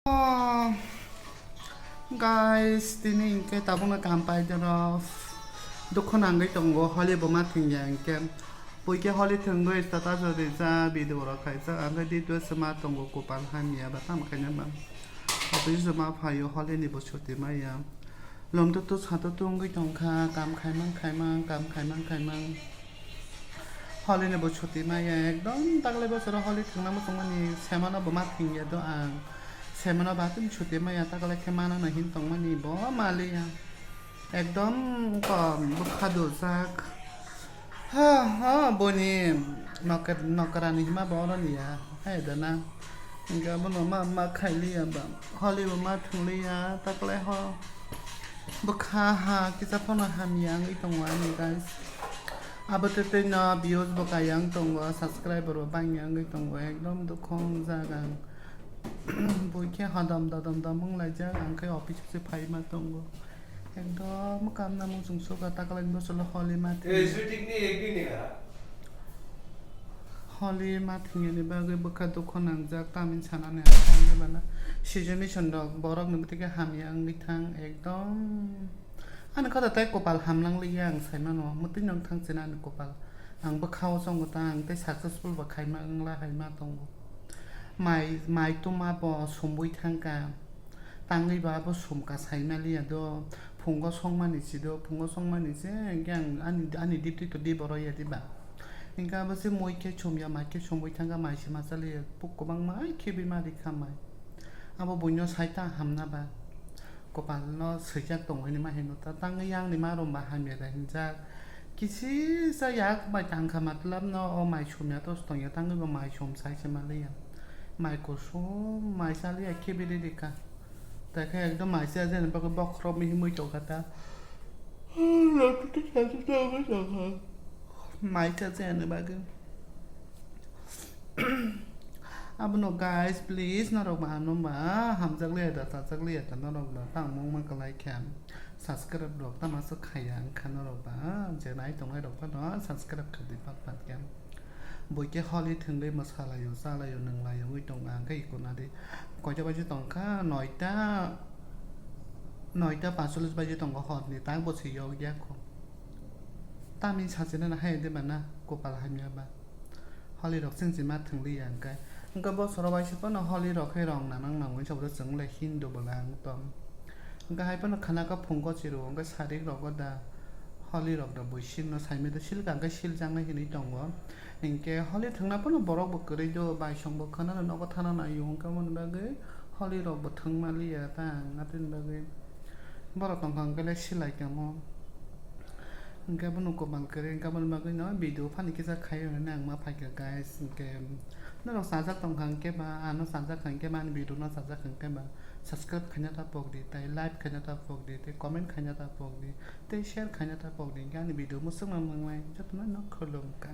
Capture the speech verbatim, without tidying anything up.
Oh, guys, tini hinkhe tabukno kam paidoro dukhu nangwi tongo, Holi bo ma thwngya hinkhe. Buikhe Holi thwngwi status o rijak, video rok khaijak, ang khe dito se ma tongo, kopal hamya ba tamo khaina ba. Office o ma phaio, Holi ni bo chuti maya. Lomto to sato to wngwi tongkha, kam khaimang khaimang, kam khaimang khaimang. Holi ni bo chuti maya, ekdom taklai bosoro Holi thwngna muchungmani, semano bo ma thwngya do ang. Semano ba tini chuti maya, taklai khe manano hin tongmani bo maliya. Ekdom kom bwkha dujak. Ha, ha, boni nokar-, nokarani hima bo oro niya. Hai dana. Hinkhe abono ma, ma khailiya ba. Holi bo ma thwngliya, taklai ho. Bwkha ha kisa phano hamya wngwi tongo ani, guys. Abo tei tei no views bo kaya wng tongo, subscriber bo bangya wngwi tongo. Ekdom dukhu wngjak ang. Buikhe hodom dodom dom wnglaijak, ang khe office se phaima tongo. Ekdom kamna muchung suka taklai bosolo Holi ma thwngya. Holi ma thwngya ni bagwi bwkha dukhu nangjak, tamni sanani ang thangwi bana. Sijoni sondok borok ni bwtwi khe hamya wngwi thang ekdom. Ani kota tei kopal hamnang liya ang saimano, mwtwi nong thang china ani kopal. Ang bwkha o chongo ta ang tei successful bo khaima wngla hai ma tongo. Mai, mai tuma bo sumwi thangka. Tangwi ba abo sumka saimaliya do, phungo songmani si do, phungo songmani se, hingke ang ani, ani dipti to di boro ya diba. Hingke abo se moi khe sumya, mai khe sumwi thangka, mai se ma chaliya, puk kwbangma ai khe bima rikha mai. Abo buino saita hamna ba, kopal no swijak tongo hinwi ma hino ta, tangwi yang ni ma rom ba hamya da hinjak. Kisi sa yak bai tangkha matlab no o mai sumya to tongya, tangwi bo mai sum sai se maliya. Mai kusum, mai chaliya khe bidi rikha. Tei khe ekdom mai cha jani bagwi bokhorok mihimwi tongkha ta. Mai cha jani bagwi. Abono guys, please, norok ba ano ba hamjak liya da, chajak liya da, norok ba tangmung ma kwlai khe. Subscribe rok tama se khaiya wngkha norok ba, je nai tongnai rok phano subscribe kha di pat pat khe. Bui khe holi thwngwi mwsalaio, chalaio, nwnglaio wngwi tongo, ang khe iko nadi. Koito baji tongkha, noita, noita pasolis baji tongo horni, tak bo se yok ya kho. Tamni sachina na hai de bana, kopal hamya ba. Holi rok chwng chima thwngli ya hwnkhe. Hwnkhe bosoro waisa phano holi rok khe rong nanang nangwi sabro chwng le Hindu bwla ang tong. Hwnkhe hai phano khana khe phungo chiro, hwnkhe sarik rogo da. Holi rok da bui silno saimai do, silka hwnkhe siljaknai hinwi tongo. Hinkhe holi thwngna phano borok bo kwrwi do, baisong bo khwnano nogo thana naio, hwnkhe aboni bagwi holi rok bo thwng maliya ta ang, aboni bagwi borok tongkha hwnkhe le silai tongmo. Hwnkhe bono kopal kwrwi, hwnkhe aboni bagwi no video phano kisa khaio hinwi ang ma phaikha guys, hwnkhe norok chajak tongkha hwnkhe ba, ano chajak kha hwnkhe ba, ani video no chajak kha hwnkhe ba, subscribe khaina ta pokdi, tei like khaina ta pokdi, tei comment khaina ta pokdi, tei share khaina ta pokdi, hwnkhe ani video mwswkma mangnai jotono no khulumkha.